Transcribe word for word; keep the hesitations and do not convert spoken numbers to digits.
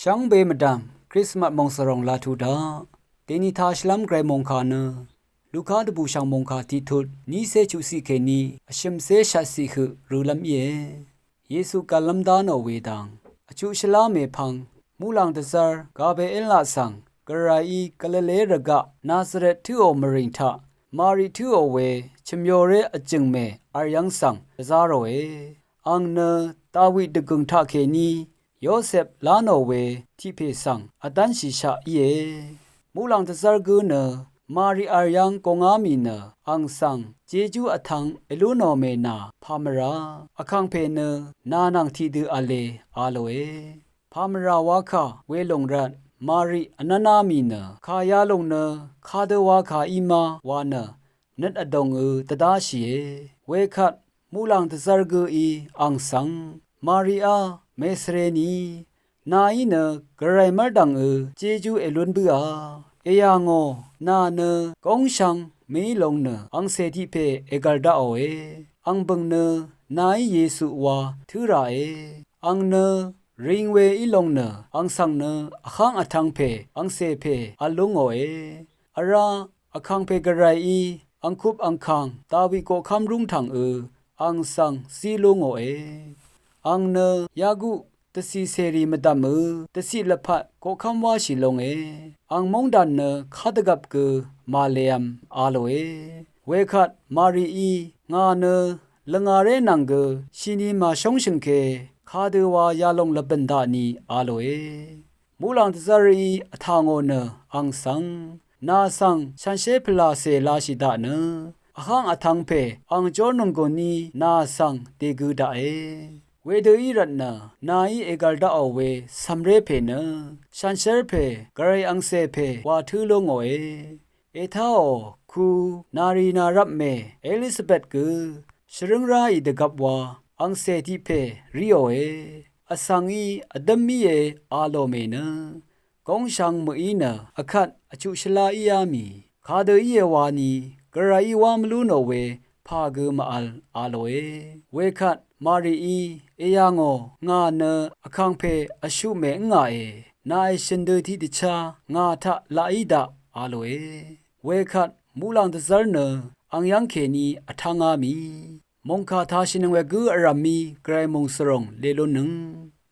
Chv́ng be mvdv̀m Krismas mòngsvròng laq tuq daq. Dèni taq shvlv́m gvray mòngkà nø Luka dvbùshv̀ng mòngkà tiqtut nícé chuqciq kèní vshø̀mcé shvtciq høq rølv́m íe. Yesu gv̀llv́m dá nò we dang vchuq shvlá mèpvng muqlàng dvzv́r Gabriel laq svng Gvrayí Galile rvgaq Nazaret tǿò mvrìng taq Mari tǿò we chø̀myoré vjø̀ngmè v̀ryv́ng svng dvzá ròe. Àng nø Dawi dvgø̀ng taqkèní Yosep lá nò we tiq pè svng vdv́nshìshaq íe. Muqlàng dvzv́r gǿ nø Mari v̀ryv́ng gongá mì nø àng svng jejú vtv̄ng èlú nò mènà pàmvrà, vkàngpè nø nà nvng tiqdø v̄le a lòe. Pàmvrà wakà welòng rvt Mari vnv́ná mì nø kà yalòng nø kadø wakà í má wa nø nøt vdòngø dvdáshìe. Wekvt muqlàng dvzv́r gǿí àng svng, Mariá, mèsvreni, nàí nø Gvray mv́rdv̀ngø jejú èlún bǿà. Èyà ngò, nà nø góngshvng mèí long nø angcè tiq pè ègv̀l daqòe. Àng bø̀ng nø nàí Yesu wa tǿ ràe. Àng nø ring we í long nø àng svng nø vháng vtv̄ng pè angcè pè v̄l lú ngòe. Vrá vkàngpè Gvrayí angkup angkàng Dawi koqkv́m rúngtv̀ngø àng svng zí lú ngòe. Àng nø yaguq dvcì cèrì mvdv̀mø dvciq lvpat koqkv́m wáshì longe. Àng móngdàn nø kadvgvp gø màlev̄m a lòe. Wekvt Marií ngà nø lvngàré nvng gø shini màshóngshø̀ng ke kadø wa yalòng lvbø̀n daqni a lòe. Muqlàng dvzv́rí vtà ngò nø àng svng, nà svng shànshér pvlàcè lashì daq nø vháng vtv̄ng pè àng jórnònggùn í nà svng dègø daqe. Wedø í rvt nø nàí ègv̀l daqò we cv̀mré pè nø shànshér pè Gvray angcè pè wa tǿ lú ngòe. Ètáò ku nàrì nàrvpmè Elizabet gø shvrǿng ráì dvgvp wa angcè tiq pè ríòe. Vsvng í vdǿm íe a lò mè nø góngshvng mø̀í nø vkvt vchuq shvlá íá mì kadø íe wani Gvrayí wá mvlú nò we pà gø màvl a lòe. Wekvt Marií, èyà ngò, ngà nø vkàngpè vshuqmè ǿngàe. Nàì shø̀n dø tiqdvchá ngà taq laq í daq a lòe. Wekvt muqlàng dvzv́r nø àng yv́ng kèní vtv́ngá mì mòngkà tashìnøng we gǿ vrv̀m mì Gvray mòngsvròng lelúnnøng